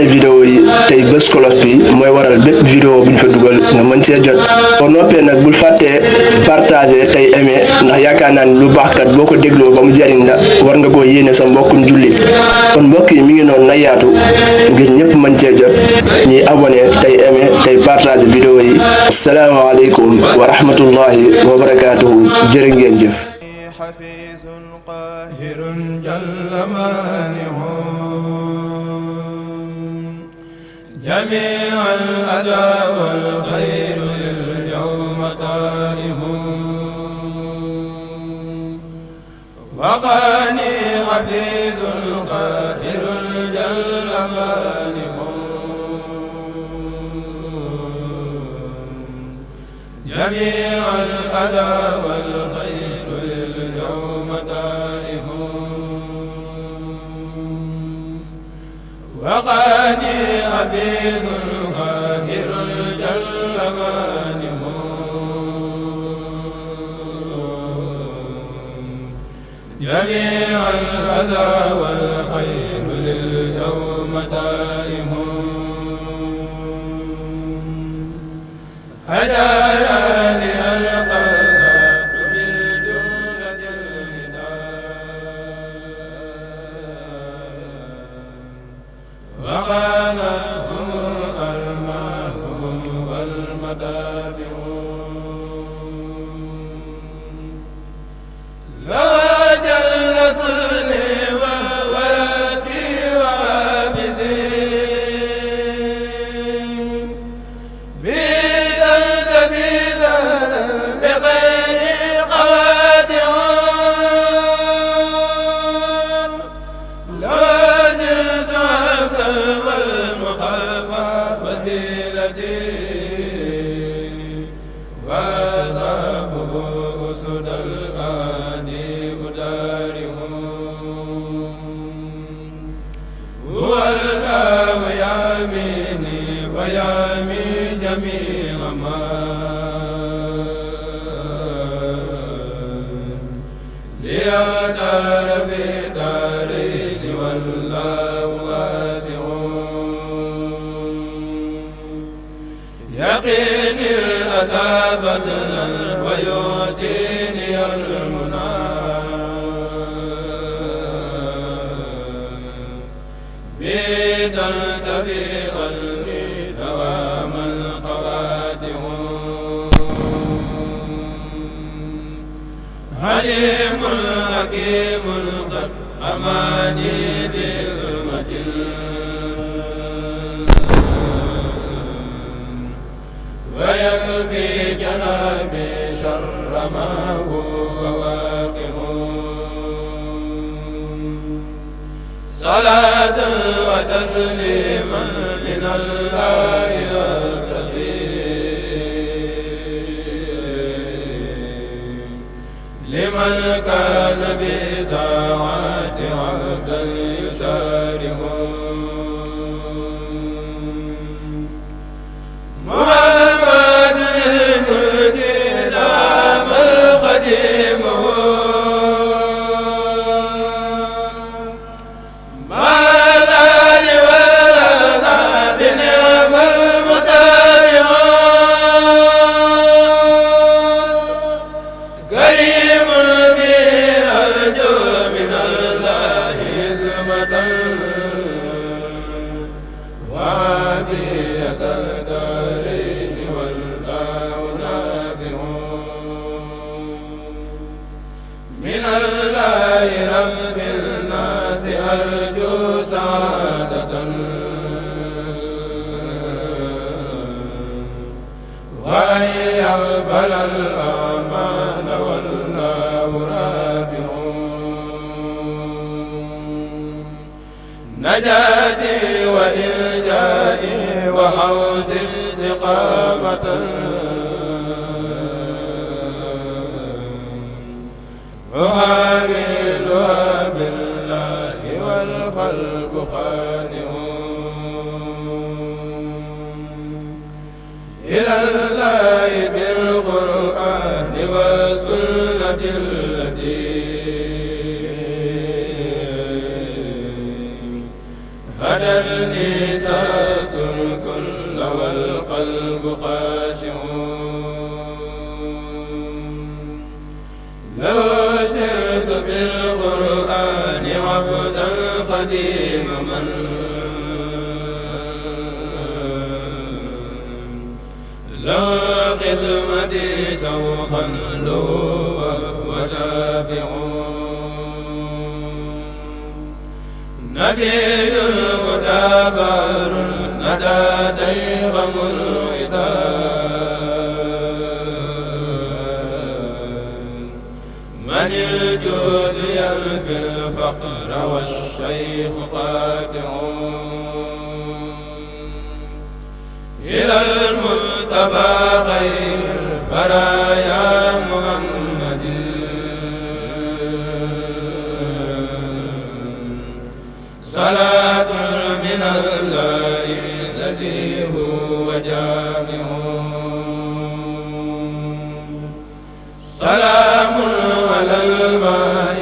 vidéo yi tey bés kolos bi mooy waral bépp vidéo bu ñu fa dugal nga mën cee jot boo noppee nag bul fàttee partager tey aimer ndax yaakaar naa ni lu baax kat boo ko dégloo ba mu jariñ la war nga koo yéene sa mbokkum jullit kon mbokk yi mi ngi noonu na yaatu ngir ñëpp mën cee jot ñuy abonné tey aimer tey partager vidéo yi. asalaamaaleykum wa rahmatullahi wa barakaatuhu jërë ngeen jëf. جميع الأذى والخير لليوم طائف وقاني حفيظ قاهر جل مانع جميع الأذى والخير لليوم طائف وقاني حفيظ قاهر جل مانع جميع الأذى والخير لليوم دائم هجرني القهار بالجود الهدى وقالهم أرماهم والمدافع لا جل كل وولدي وعابدي بيدا بيدا بغير قوادع لا زلت عبدا والمخافى وسيلتي وأصحابه أسد الغاني أدارهم هو الله ياميني ويامي جميع ما ليدار في دارين والله واسع يقيني الأذى بدلا ويؤتيني المنى بتلتفي قلبي دوام الخواتم عليم حكيم قد أماني بهمة ويكفي جنابي شر ما هو واقع صلاة وتسليما من الله لمن كان بدعوات عبدا يسارع محمد الملك دام القديم مع الآل والأصحاب نعم المتابع كريم بي أرجو من الله عصمة وعافية الدارين والله نافع من الله رب الناس أرجو سعادة وأن يقبل الأعمال والله رافع نجاتي وإلجائي وحوز استقامة أحاولها بالله والخلق خادع إلى الله بالقرآن بالخدمة التي هدتني سرت الكل والقلب خاشع لو سرت بالقرآن عبدا قديم من لو خدمتي سوقا له وشافع نبي الهدى بار ندى ديغم الوداد من الجود ينفي الفقر والشيخ قاطع إلى المصطفى خير البرايا محمد صلاة من الله الذي هو جامع سلام على الماء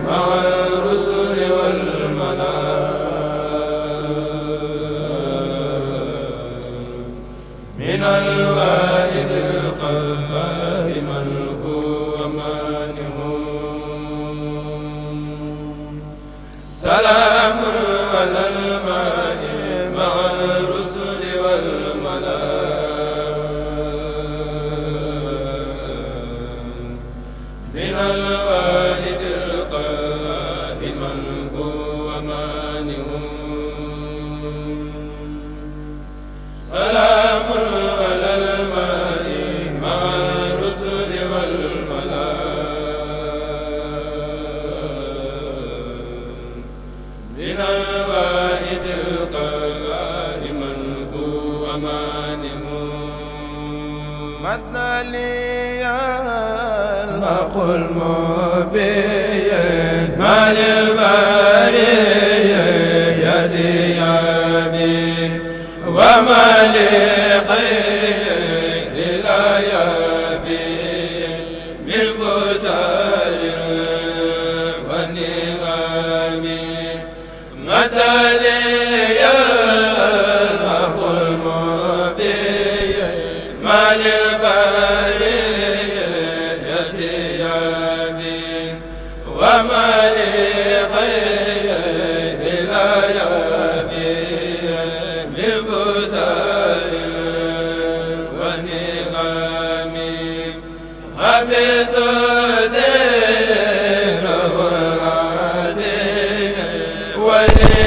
مع الرسل والملائكة من الواحد القهار من هو مانع سلام على الماء مع الرسل والملائكة من الواحد القهار من هو مانع سلام على الماء مع الرسل والملائكة من الواحد القهار من هو مانع مد لي الحق المبين ما للبرية يدي يمين وما لخير لا يبي من بشر والنعم مدى لي الحق المبين ما للبرية يدي يمين وما لخير لا يبي من بشر ونعم حفظت دينه العظيم ولي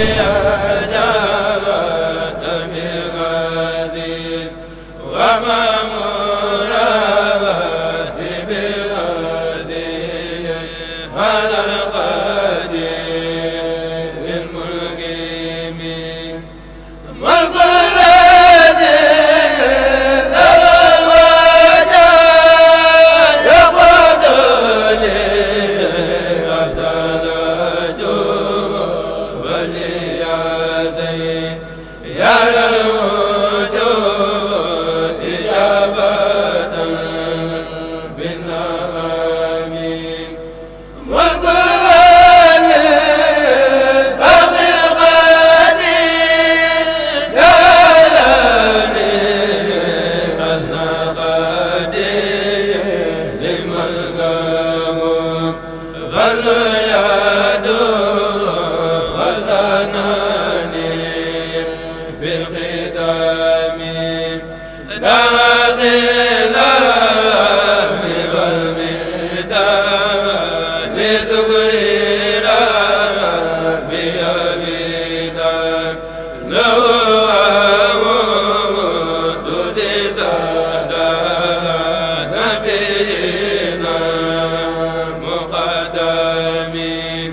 أجابت بغدير وما مرادي بغدير على القدير المقيم ملك الذي له الوجه يقود لي أهدى ولي يا زين يا الوجود إجابة بالنعم ملك الذي باقي القدير جعلني أثنى قدير لمن له غل يده وزناني بالقدام داخل والميدان لسكري ربي أبيدان له أمود زادا نبينا مقدمين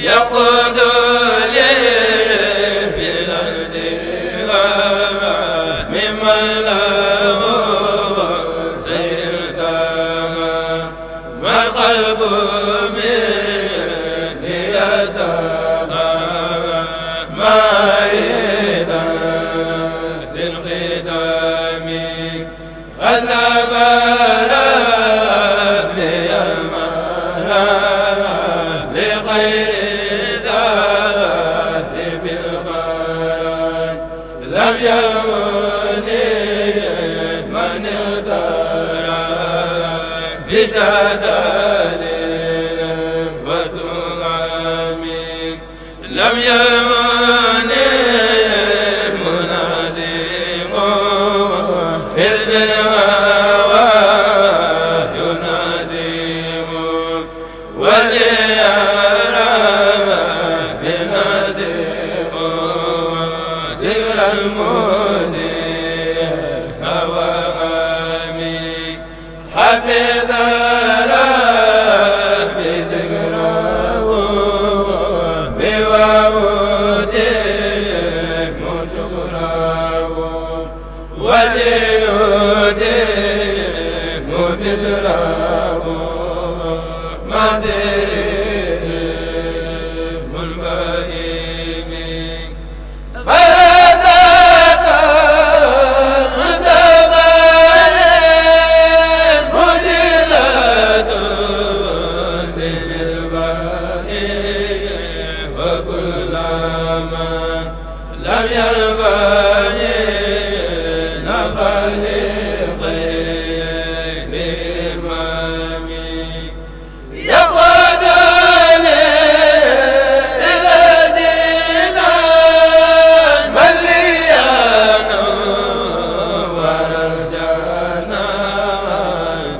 يقود لي بلدها ممن له سير التمام ما القلب مني يسعى مريدا في الختام غلب ربي الماء بجدال وتغام لم يمن منادم إذ بالهوى ينادم وليرى بنادم سر المذيع وغامي حفظ ربي ذكره بوعده شكره وليدم بسره مازر منبهم لم يربني نفل غير إمامي يقود لي إلى دينا من لي نور الجنة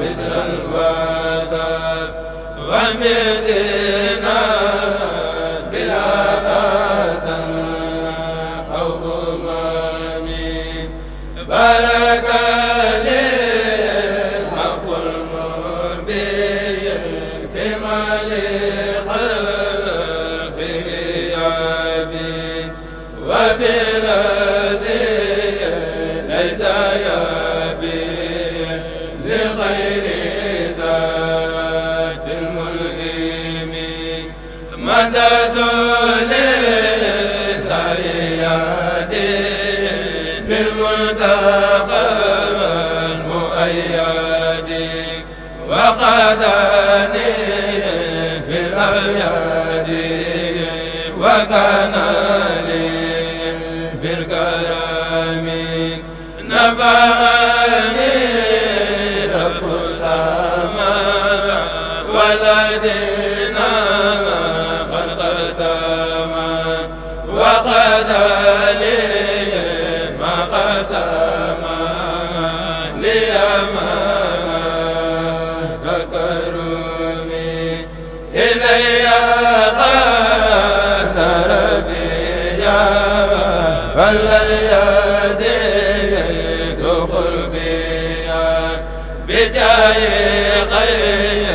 بسر الوسط ومدينة بلا بارك لي حق المبين في مال خلقه يبين وفي الذي ليس يبين لغير ذات الملهم مدد للأيادي بالمنتقى المؤيد وقدني بالأبياد وكان لي بالكرم نفعني رب السماء والأرضنا خلق السماء وقد لي قسما ليما ككرمي إلي خان ربي فلن يزيد قربي بجاه خير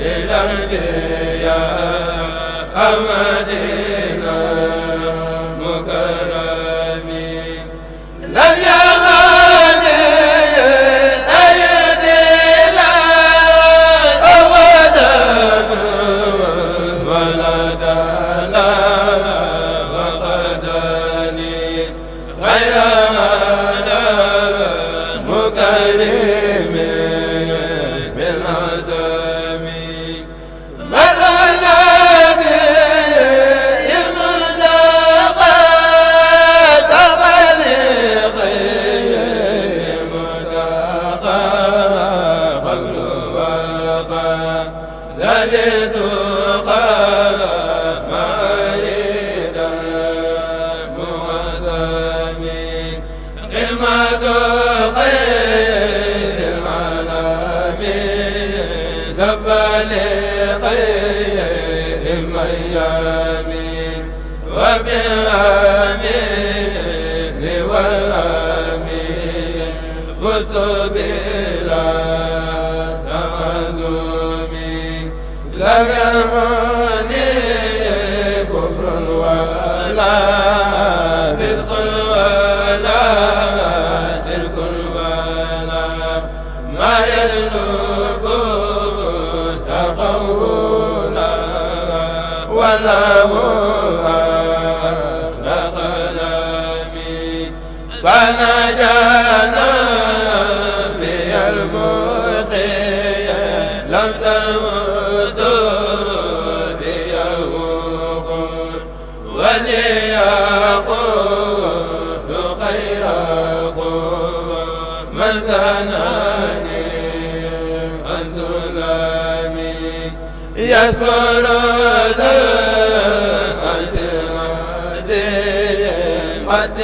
الأنبياء أمدنا مكرمي لم يغني أيدينا أودم ولا دانا وقدني غير هذا مكرم بالعزم مرنا لغير الميام وبالأمين والأمين فزت بلا تعظم لم يرمني كفر ولا فسق ولا شرك ولا ما يجلب تخونا ولا هو قدمي فنجانا بي المخي لم تمت بي الوقود وليقود خير من زناني عن سلامي يسر ذا العرش العظيم قد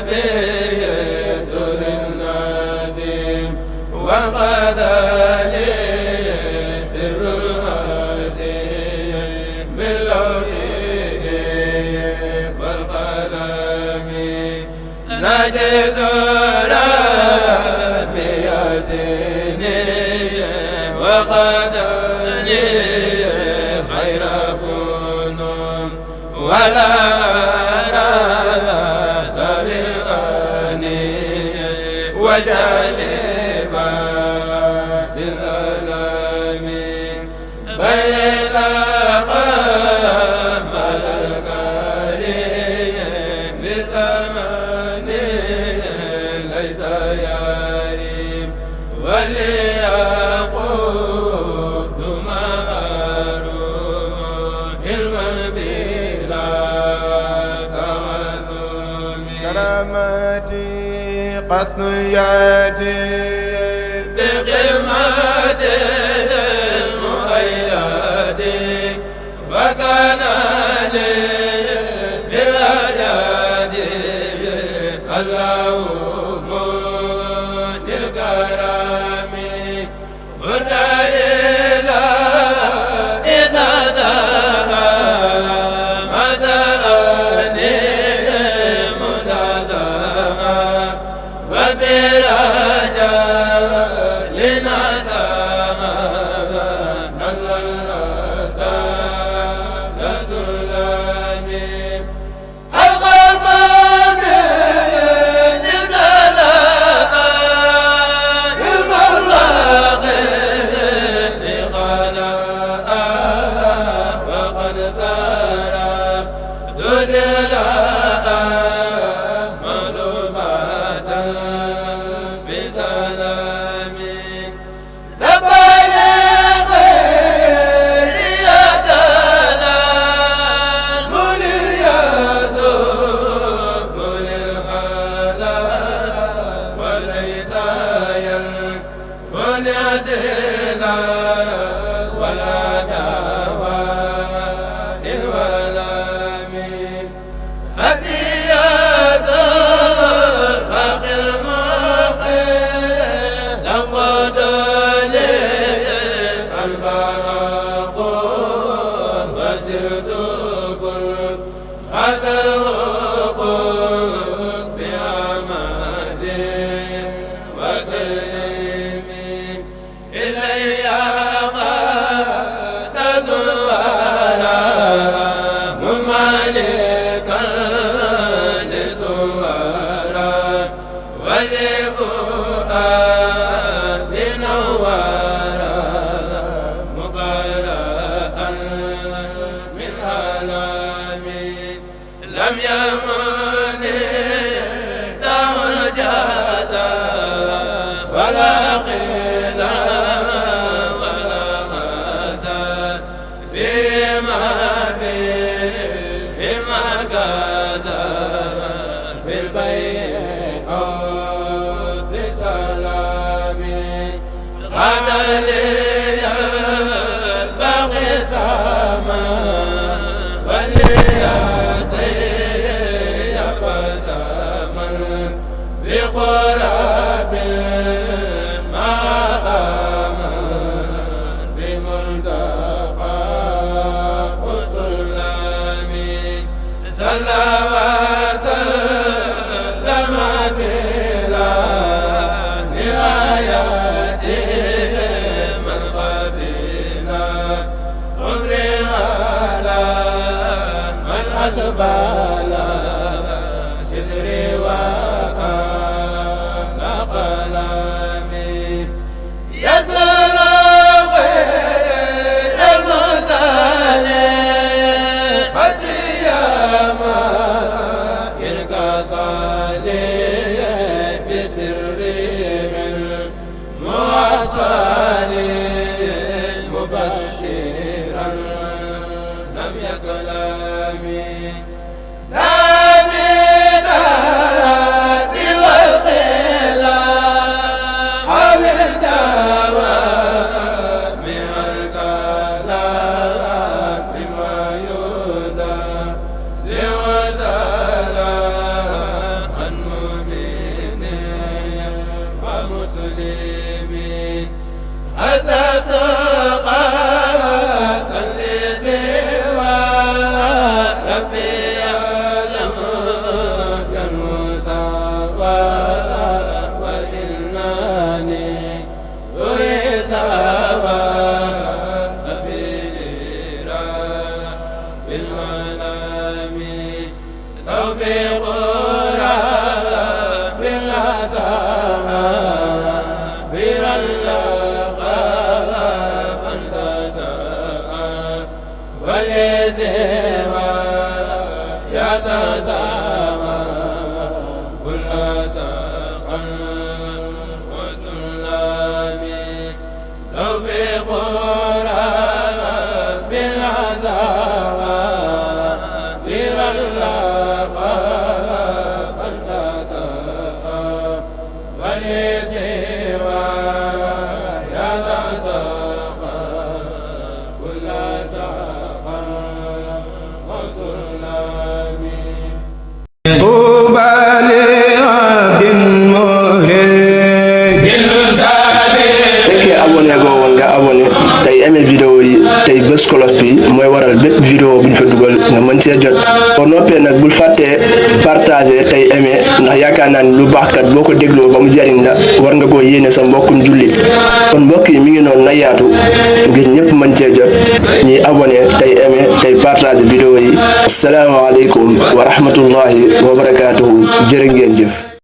بيدر النازم والغدا لي سر العظيم من لوحه والقلم نجد ربي ياسيني وقدني خير فنون ولا ناصر الغني وجانبات الألم بين قمر الكريم بثمن ليس يريم وليقود مهروه المنبلا تعظم كرامتي قط يدي بقمة المؤيد وكان لي بالأجاد اللهم الكرام هدى إلى إذا ذهب مثلني متذهب وبرجاء لنذهب نزل الأسى لسلامي القلب من ابتلاء المرغ لغلاء وقد سار دجلاء ملومة بسلام زبل غير يدنا من يذوب للخلاء وليس ينفل يدنا ولا دواء الولام هدية باقي المقيم لقد لي البراق وسرت كل هذا الوقوف بعمد وسلم إلي قد زوارا ممالكا لسوارا ولفؤاد نوارا مبرأ من آلام لم يمن دع الجزاء ولا قيل ولا غزا فيما كذا في البيت أو في السلام غدا لي الباقي سما وليأتي قدما بخراب ما آمن بملتقى سلامي صلى وسلم بلا نهاية من قبلنا خذ على من أسبال صدري وقال قلمي يسر غير المثالي قد ياما الكسالي بسرهم المعصالي مبشرا لم يكلمي لا بداية والقلة حول الدواء vidéo yi tey bés kolos bi mooy waral bépp vidéo bu ñu fa dugal nga mën cee jot boo noppee nag bul fàttee partager tey aimer ndax yaakaar naa ni lu baax kat boo ko dégloo ba mu jariñ la war nga koo yéene sa mbokkum jullit kon mbokk yi mi ngi noonu na yaatu ngir ñëpp mën cee jot ñuy abonné tey aimer tey partager vidéo yi asalaamaaleykum wa rahmatullahi wa barakaatuhu jërë ngeen jëf.